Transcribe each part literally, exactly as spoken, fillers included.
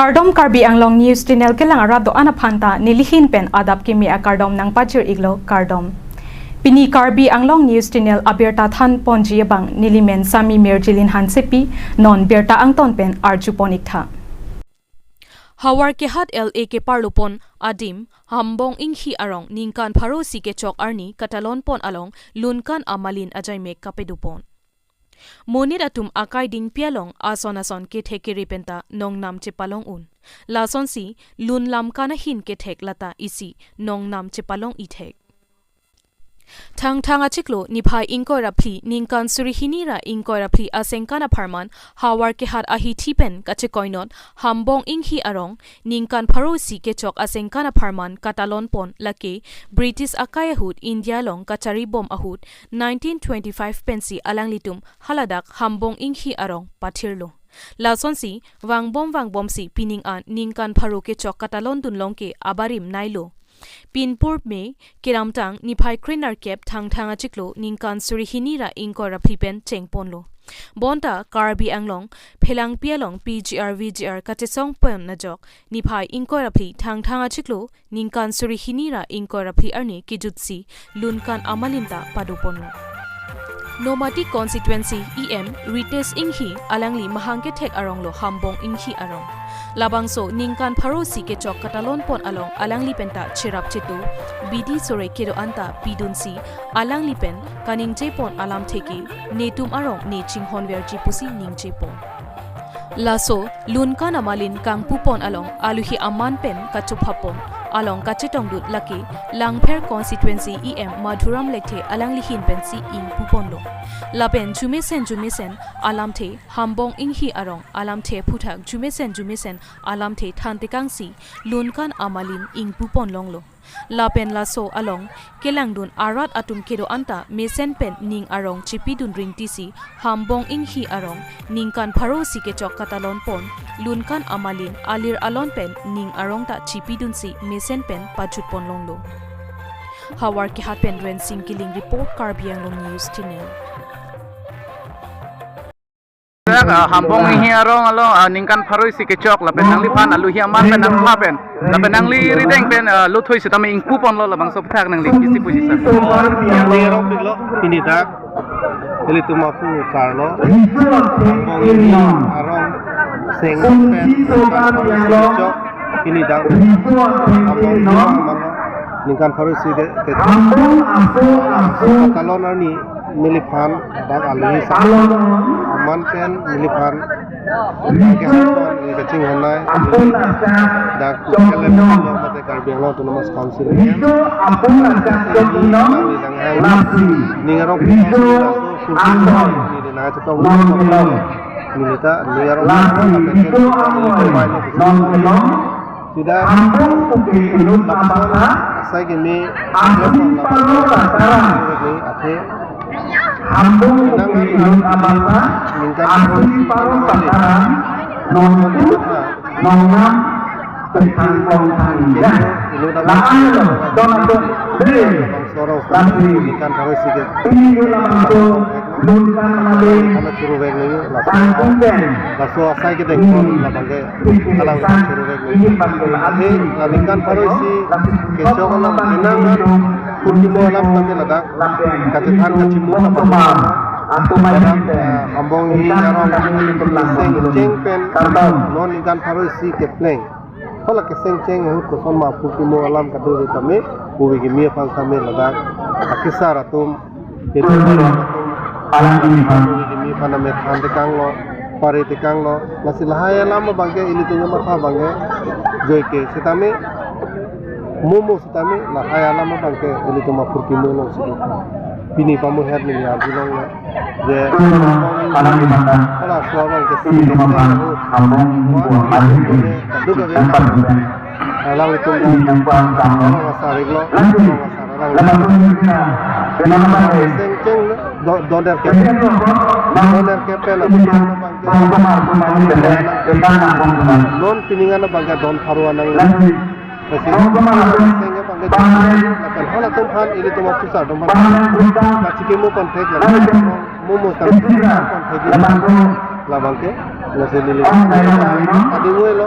Kardom, Karbi Anglong News Channel kelang arat do-an aphan ta nelihin pen adap kimi akardom nangpajir-iklo, kardom. Pini Karbi Anglong News Channel abirta thanponji abang nelimen Sami Mirjilin Hansepi, non birta angton pen arjupon-iktha. Howraghat L A keparlopon adim Hambong Inghi arong ningkan pharo isi kechok arni katalonpon along Lunkan amalin ajaimek kapadopon. Monit atum akai dingpi along ason ason kethek kere penta nongnam chepalong un. Lasonsi lun lamkan ahin kethek lata isi nongnam chepalong-ithek. Thangthang achiklo niphai ingkoi ra phli ningkan suri hini ra ingkoi ra phli asengkan apharman Howraghat ahithi pen kachekoinot Hambong Inghi arong ningkan pharo isi kechok asengkan apharman katalonpon, lake British akai ahut India along kacharibom ahut nineteen twenty-five pensi alanglitum haladak Hambong Inghi arong pathirlo. Lasonsi vangbom vangbomsi pining an ningkan pharo kechok katalondun longke abarim nailo. Pinpur me keramtang niphai kre-nerkep Thangthang achiklo ningkan suri hini ra ingkoi ra phli pen chengponlo. Bonta Karbi Anglong phelangpi along P G R V G R kachesongpon ajok niphai ingkoi ra phli Thangthang achiklo ningkan suri hini ra ingkoi ra phli arni kejutsi Lunkan amalin ta padoponlo. Nomati constituency E M Ritesh Inghi alangli mahang kethek aronglo Hambong Inghi arong. Labangso ningkan pharo isi kechok katalonpon along alangli penta cherap chetu, bidi sore kedo-an ta pidunsi alangli pen kaningjepon alamthe ke netum arong ne chinghonverji pusi ningjepon. Laso Lunkan amalin kangpupon along aluhi aman pen kachophapon along kachetongdut lake Langpher constituency E M Madhuram Lekthe alangli ahin pensi ingpuponlo. Lapen jumesen jumesen alamthe Hambong Inghi arong alamthe aphuthak jumesen jumesen alamthe thantekangsi Lunkan amalin ingpupon longlo. Lapen laso along kelangdun arat atum kedo-an ta mesen pen ning arong chepidun ringtisi Hambong Inghi arong ningkan pharo isi kechok katalonpon Lunkan amalin alir alon pen ning arong ta chepidunsi mesen pen pajutpon longlo. Howraghat pen Rensing Killing report, Karbi Anglong News Channel. Dak, ah, Hambong Inghi arong along, ah, ningkan pharo isi kechok lapen nangliphan aluhi aman pen nangpha pen lapen nangli rideng pen, ah, lothui sitame ingpuponlo, labangso aphuthak nangli isi puji sa. Nangli arong piklo pini dak ilitum aphu sarlo Hambong Inghi arong seng pen ningkan pharo isi kechok pini dak Hambong Inghi arong ningkan pharo isi ke, ke, katalon arni neliphan dak aluhi sa aman pen neliphan dak kehangpon kachinghonnei dak kelem lo mate Karbi Anglong Autonomous Council pen. Neli dak hang ning arong pen laso purti neli nangchetong neli ta ning arong pen lapen pen neli ta bai lo. Sida Hambong puke inut labangso abasa, asai kimi asi paro tataram. Athe Hambong puke inut labangso abasa, ningkan asi paro tataram, nontu nongnam pethan tongthan ya. Inut labangso la-an lo, don atum, dre, sorong lasi, ningkan pharo isi ke. Pini inut labangso Lunkan amalin, amat churu vek nangji, laso, kangpung pen, laso asai kedeng pon labang ke, alang churu vek nangji. Ini la ningkan pharo isi kechok alam enang an purkimo alam kami ladak kachethan kachimut labang. Ladak, eh, Hambong Inghi arong seng cheng pen non ningkan pharo isi kepleng. Hala keseng cheng ahut koson ma purkimo alam kado tame, puvi kimi aphan kami ladak akesar atum, alang ini kan. Puvi kimi aphan name thantekanglo, paretekanglo, lasi lahai alam abangke ilitum amatha abangke joike sitame, momo sitame lahai alam abangke ilitum apurkimo alongsi. Pini pamuher neli arjulonglo je alang ini kan. Hala so abangke si, ini kan. Hambong Inghi arong amalin, kaduk abe. Alanglitum ini kan, kan. Alang asar iklo. Alang asar, alang. Seng cheng do, donder ke. Donder ke pen abangke. Non pining an abangke don pharo anang. Seng abangke lapen halatum aphan ilitum aphusar atum aphan kachikimo contact lapen momo sar contact labangke. Nasi neli adi ngoi lo.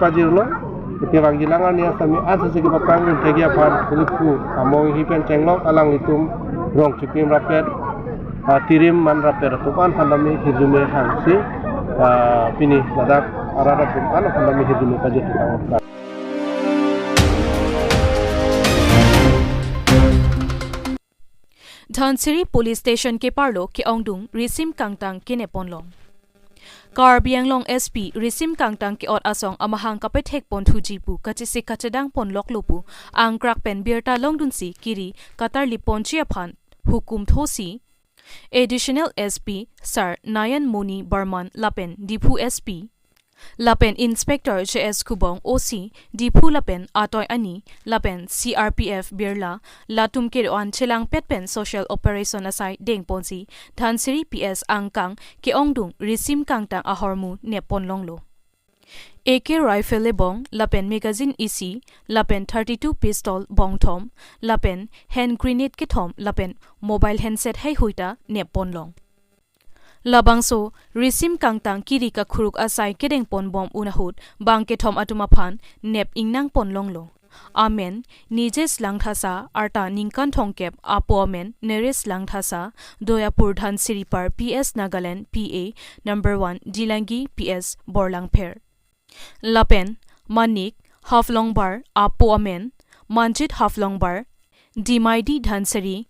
pajirlo. Iti vangjilang arni asami asasi kepaphrang rinthegi aphan Phulutphu among hi pen chenglok alanglitum rong chikim rapet, ah, tirim man rapet atum an aphan tame hirjume hangsi, ah, pini ladak arat atum an aphan tame hirjume pajir tang. Dhansiri Police Station keparlo ke-ongdung risim kangtang kenep ponlong. Karbi Anglong S P risim kangtang ke-ot asong amahang kapethek ponthuji pu kachesik kachedang ponloklo pu angkrak pen birta longdunsi kiri katarlip ponji aphan hukum thosi Additional S P Sir Nayan Moni Barman lapen Diphu S P lapen Inspector J S Kubong O C Diphu lapen atoi ani lapen C R P F Birla latum kedo-an chelangpet pen social operation asai dengponsi Dhansiri P S angkang ke-ongdung risim kangtang ahormu nep ponlonglo. A K rifle le bong lapen magazine isi lapen thirty-two pistol bongthom lapen hand grenade kethom lapen mobile handset heihui ta nep ponlong. Labangso risim kangtang kiri kakhuruk asai kedeng ponbom un ahut bang kethom atum aphan nep ingnang ponlonglo. Amen Nijesh Langthasa, arta ningkan thomkep, apo amen Naresh Langthasa, Doyapur Dhansiri par P S Nagaland P A number one Dilangi P S Borlangpher. Lapen Manik Haflongbar, apo amen Manjit Haflongbar, Dimaidi Dhansiri.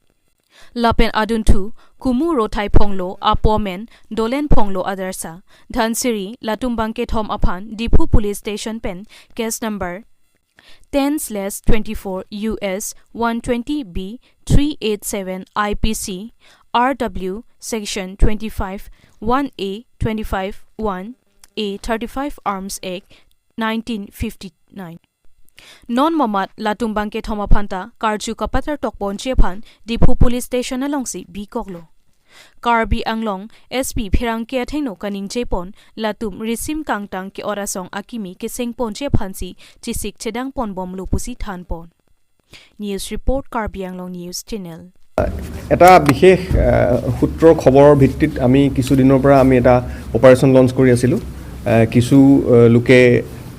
Lapen adunthu Kumu Rothai Phonglo, apo amen Dolen Phonglo Adarsa, Dhansiri, latum bang kethom aphan Diphu Police Station pen case number ten slash twenty-four U S one twenty B three eight seven I P C R W section twenty-five one A, twenty-five one A, thirty-five Arms Act nineteen fifty-nine. Non mamat latum bang kethom aphan ta karju kapatar tok ponji aphan Diphu Police Station alongsi bikoklo. Karbi Anglong S P pherangke athengno kaningje pon latum risim kangtang ke-ot asong akimi keseng ponji aphansi chesik chedang ponbomlo pusi than pon. News report, Karbi Anglong News Channel. এটা বিশেষ, আহ, সূত্ৰৰ খবৰৰ ভিত্তিত আমি কিছুদিনৰ পৰা আমি এটা অপাৰেশ্যন লঞ্চ কৰি আছিলোঁ। আহ, কিছু, আহ, লোকে,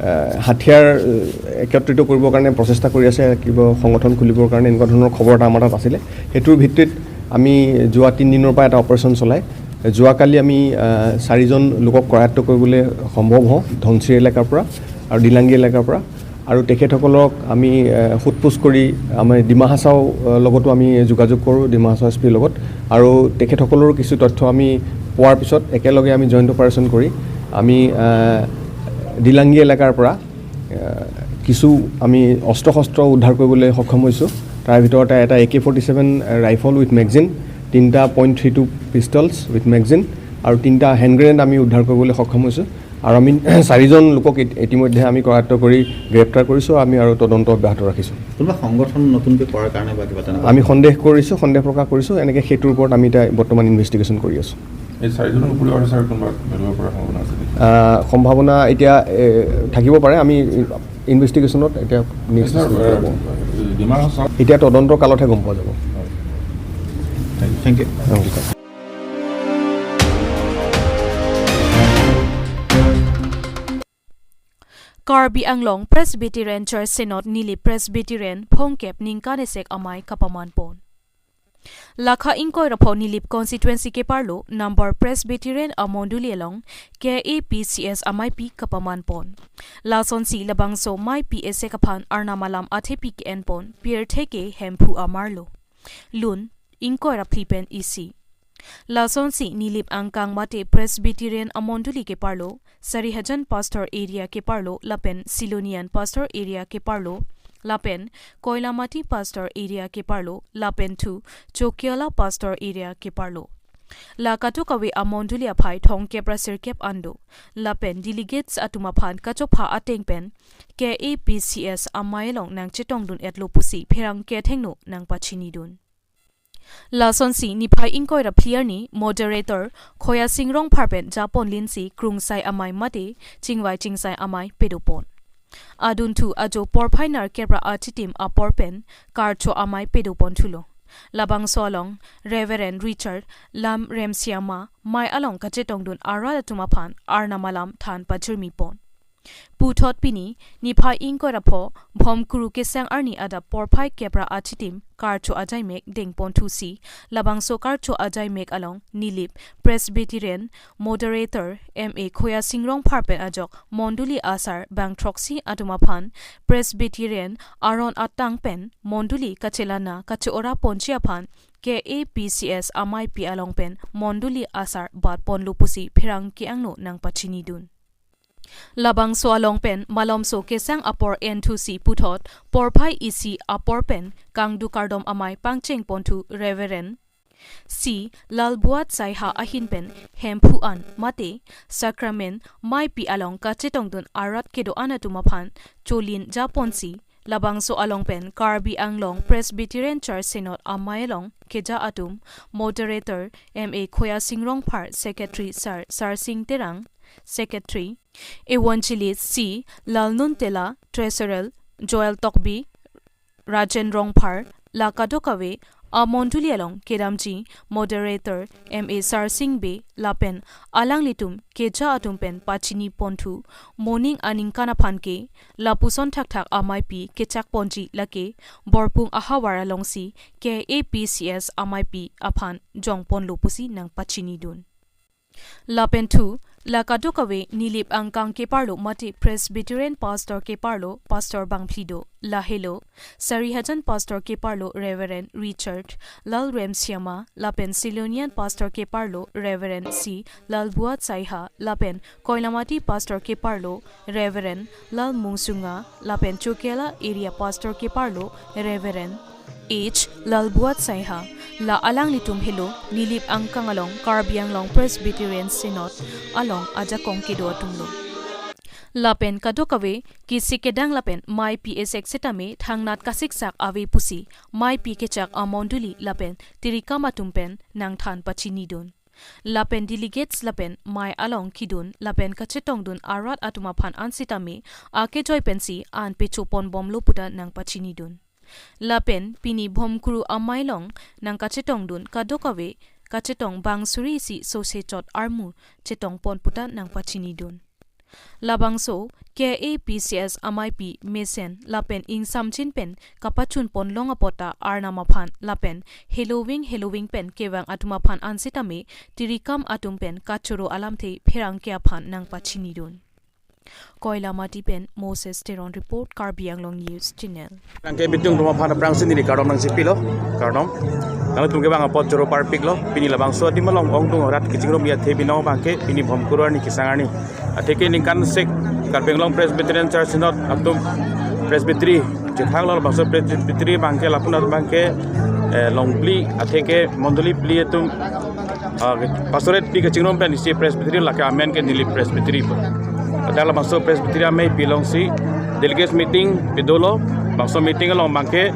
আহ, হাথিয়াৰ, আহ, একত্ৰিত কৰিবৰ কাৰণে প্ৰচেষ্টা কৰি আছে, কিবা সংগঠন খুলিবৰ কাৰণে, এনেকুৱা ধৰণৰ খবৰ এটা আমাৰ তাত আছিলে। সেইটোৰ ভিত্তিত আমি যোৱা তিনিদিনৰ পৰা এটা অপাৰেশ্যন চলাই যোৱাকালি আমি, আহ, চাৰিজন লোকক কৰায়ত্ব কৰিবলৈ সম্ভৱ হওঁ, ধনশিৰি এলেকাৰ পৰা আৰু ডিলাংগি এলেকাৰ পৰা। আৰু তেখেতসকলক আমি, আহ, সোধ পোছ কৰি আমাৰ ডিমা হাছাও, আহ, লগতো আমি যোগাযোগ কৰোঁ, ডিমা হাছাও এছ পিৰ লগত। আৰু তেখেতসকলৰো কিছু তথ্য আমি পোৱাৰ পিছত একেলগে আমি জইণ্ট অপাৰেশ্যন কৰি আমি, আহ, ডিলাংগি এলেকাৰ পৰা আহ, কিছু আমি অস্ত্ৰ শস্ত্ৰ উদ্ধাৰ কৰিবলৈ সক্ষম হৈছোঁ। তাৰ ভিতৰতে এটা A K forty seven rifle with magazine, তিনিটা point three two pistols with magazine আৰু তিনিটা হেণ্ড গ্ৰেনেড আমি উদ্ধাৰ কৰিবলৈ সক্ষম হৈছোঁ। আৰু আমি চাৰিজন লোকক ইত-, ইতিমধ্যে আমি কৰায়ত্ব কৰি গ্ৰেপ্তাৰ কৰিছোঁ। আমি আৰু তদন্ত অব্যাহত ৰাখিছোঁ। কোনোবা সংগঠন নতুনকৈ কৰাৰ কাৰণে বা কিবা তেনেকুৱা? আমি সন্দেহ কৰিছোঁ, সন্দেহ প্ৰকাশ কৰিছোঁ। এনেকৈ সেইটোৰ ওপৰত আমি এতিয়া বৰ্তমান ইনভেষ্টিগেশ্যন কৰি আছোঁ। এই চাৰিজনৰ উপৰিও আৰু ছাৰ কোনোবা বেলেগৰ পৰা সম্ভাৱনা আছে নেকি? আহ, সম্ভাৱনা এতিয়া, এ, থাকিব পাৰে। আমি ইনভেষ্টিগেশ্যনত এতিয়া নেক্সট ছাৰ, ষ্টেজত এ, যাব। ডিমা হাছাও এতিয়া তদন্ত কালতহে গম পোৱা যাব। হয়। Thank you. Thank you. Karbi Anglong Presbyterian Church Synod Nilip Presbyterian phongkep ningkan esek amei kapaman pon. Lakha ingkoi ra pho Nilip constituency keparlo number Presbyterian amondoli along K A P C S ameipi kapaman pon. Lasonsi labangso meipi esek aphan Arnam alam athepi ke-en pon, pirthe ke Hemphu Amarlo. Lun ingkoi ra phli pen isi. Lasonsi Nilip angkang mate Presbyterian amondoli keparlo, Sarihajan Pastor Area keparlo, lapen Silonijan Pastor Area keparlo, lapen Koilamati Pastor Area keparlo, lapen thu Chokihola Pastor Area keparlo. La kato kave amondoli aphai thomkep ra sirkep an do, lapen delegates atum aphan kachopha ateng pen K A P C S amei along nangchetongdun etlo pusi pherangke athengno nangpachinidun. Lasonsi niphai ingkoi ra phli arni moderator Khoyasing Rongphar pen japon linsi krungsai amei mate chingvai chingsai amei pedopon. Adunthu ajo porphai nar kep ra achitim apor pen karcho amei pedopon thulo. Labangso along Reverend Richard Lam Remsiama mei along kachetongdun arat atum aphan Arnam alam than pajirmipon. Puthot pini niphai ingkoi ra pho Bhomkuru kesang arni adap porphai kep ra achitim karcho ajaimek dengpon thusi, labangso karcho ajaimek along Nilip Presbyterian moderator M A Khoyasing Rongphar pen ajok mondoli asar bang throksi atum aphan Presbyterian aron atang pen mondoli kachelana kache-ora ponji aphan K A P C S ameipi along pen mondoli asar bat ponlo pusi pherangke angno nangpachinidun. Labangso along pen malomso kesang apor enthusi puthot porphai isi apor pen kangduk kardom amei pangcheng ponthu Reverend C Lalbuat Saiha ahin pen Hemphu an mate Sacrament meipi along kachetongdun arat kedo-an atum aphan cholin japonsi, labangso along pen Karbi Anglong Presbyterian Church Synod amei along keja atum, moderator M A Khoyasing Rongphar, secretary Sar Sarsing Terang, secretary evangelist C Lalnuntela, treasurer Joel Tokbi, Rajen Rongphar, la kadokave amondoli along kedamji moderator M A Sarsing Bey lapen alanglitum keja atum pen pachini ponthu, moning aningkan aphan ke lapuson thakthak ameipi kechak ponji lake Borpung ahavar alongsi K A P C S ameipi aphan jong ponlo pusi nangpachinidun. Lapen thu, la kadokave Nilip angkang keparlo mate Presbyterian pastor keparlo, pastor bangphli do, lahelo Sarihajan pastor keparlo Reverend Richard Lal Remsiama, lapen Silonian pastor keparlo Reverend C Lalbuat Saiha, lapen Koilamati pastor keparlo Reverend Lal Mungsunga, lapen Chokela area pastor keparlo Reverend H Lalbuat Saiha, la alanglitum helo Nilip angkang along Karbi Anglong Presbyterian Synod along ajakong kedo atumlo. Lapen kadokave kisi kedang lapen meipi esek setame thangnat kasiksak ave pusi meipi kechak amondoli lapen tirikam atum pen nangthan pachinidun. Lapen delegates lapen mei along kidun lapen kachetongdun arat atum aphan ansitame akejoi pensi an pecho ponbomlo puta nangpachinidun. Lapen pini Bhomkuru amei along nangkachetongdun kadokave kachetong bang suri isi sose chot armu chetong pon puta nangpachinidun. Labangso K A P C S ameipi mesen lapen ingsamjin pen kapachun ponlong apot ta Arnam aphan lapen heloving heloving pen kevang atum aphan ansitame tirikam atum pen kachoro alamthe pherangke aphan nangpachinidun. Koilamati pen Moses Teron report, Karbi Anglong News Channel. Nangke bitung rumah phana prang sini di kardom nangchipilo, kardom. Nangtum kevang apot choro parpiklo, pini labangso adim along ongdung arat kachingrum ya the binong abangke, pini Bhomkuru arni kesang arni. Atheke ningkan sek Karbi Anglong Presbyterian Church Synod atum Presbytery, chethanglo labangso Presbytery abangke, lapu-an abangke, eh, longphli, atheke mondoli phli atum, ah, pastorate phli kachingrum pen isi Presbytery lake amen ke Nilip Presbytery pu. Dak labangso Presbytery ameipi alongsi delegates meeting pedolo, bangso meeting along abangke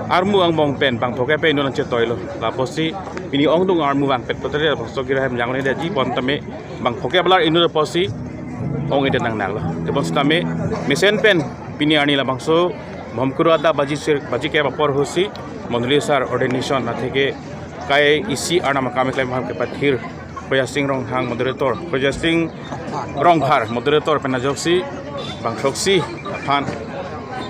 armu angbong pen bang phoke pen inut nangchetoilo. Lapusi pini ongdung armu vangpet potere bangso kira hem jangni daji pon tame bang phoke abalar inut pusi ong-edet nangnanglo. Tebon sitame mesen pen pini arni labangso Bhomkuru adap baji sir, baji kep apor ahutsi mondoli asar ordination atheke kai isi Arnam akam keklem aphan kepathir Khoyasing Ronghang moderator, Khoyasing Rongphar moderator pen ajoksi bang throksi aphan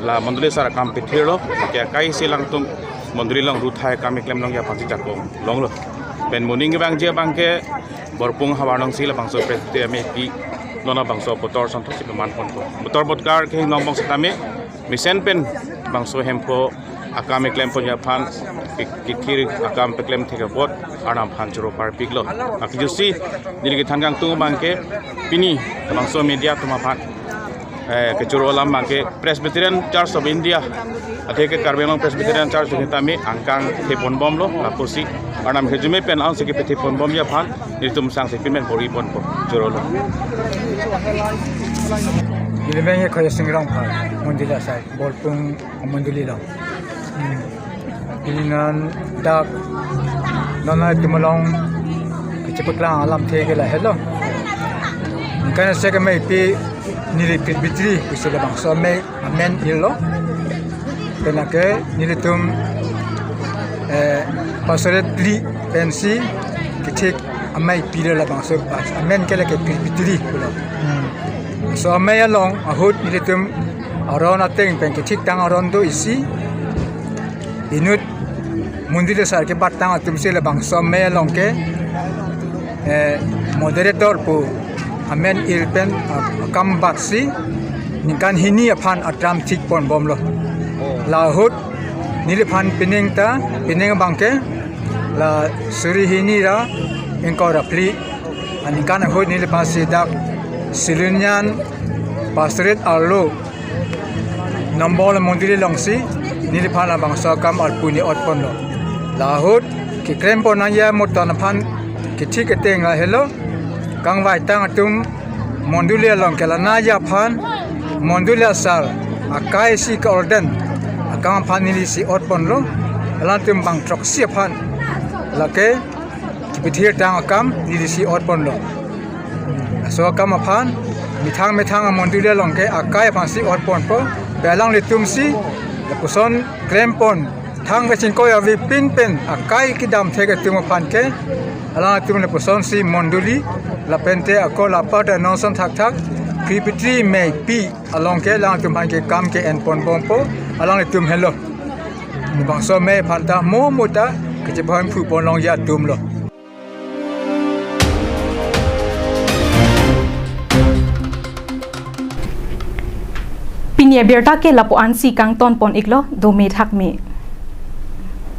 la mondoli asar akam pethirlo, ke kai isi alangtum mondoli along ruthai akam keklem longji aphansi jakong longlo. Pen moning kevangji abangke Borpung ahavar alongsi labangso Presbytery ameipi lona bangso botor sonthotsi peman ponpo. Botor botkar kehingno angbong sitame mesen pen bangso Hemphu akam keklem ponji aphan ke-, kethir akam keklem thek apot Arnam aphan choro parpiklo. Akejutsi neli kethan kangtung abangke pini bangso media atum aphan, eh, kechoro alam abangke Presbyterian Church of India atheke Karbi Anglong Presbyterian Church sitame angkang the ponbomlo, lapusi Arnam kejutme pen ansi kepethe ponbomji aphan nelitum sangse pin pen bor-i ponpo, chorolo. Neli abangke Khoyasing Rongphar, mondoli asar, Borpung mondoli along. Hmm. Pini non dak Non nangtum along kachepaklang alamthe ke lahelo. Ningkan isi amei pi neli Presbytery pusi labangso amei amen irlo. Penang ke nelitum, eh, pastorate phli pensi kethik amei pilo labangso, amen ke lake Presbytery pulo. Hmm. So amei along ahut nelitum aron ateng pen kethiktang aron do isi. Inut mondoli asar kebattang atumsi labangso amei along ke, eh, moderator pu amen ir pen, ah, akam batsi ningkan hini aphan adram thik ponbomlo. Lahut neliphan pining ta, pining abang ke la suri hini ra ingkoi ra phli aningkan ahut neliphan si dak Silonijan Pastorate arlo Nambol mondoli alongsi neliphan labangso akam arpu ne-ot ponlo. Lahut keklem pon nangji amutan aphan kethik ateng lahelo. Kangvaitang atum mondoli along kelana ji aphan mondoli asar akai si ke-ordain akam aphan nelisi ot ponlo. Alangtum bang throksi aphan lake kepithirtang akam nelisi ot ponlo. Laso akam aphan methang methang amondoli along ke akai aphansi ot ponpo. Pen alanglitumsi lapuson klem pon thang kachingkoi avepin pen akai kedam thek atum aphan ke alangtum lapusonsi mondoli lapente ako lapar ta non ason thakthak Presbytery amei pi along ke alangtum aphan ke kam ke-en ponbompo. Alanglitum helo. Labangso amei aphan ta mo mo ta kachepahemphu pon longji atumlo. Pini abirta ke lapu-ansi kangton pon iklo, dome thakme.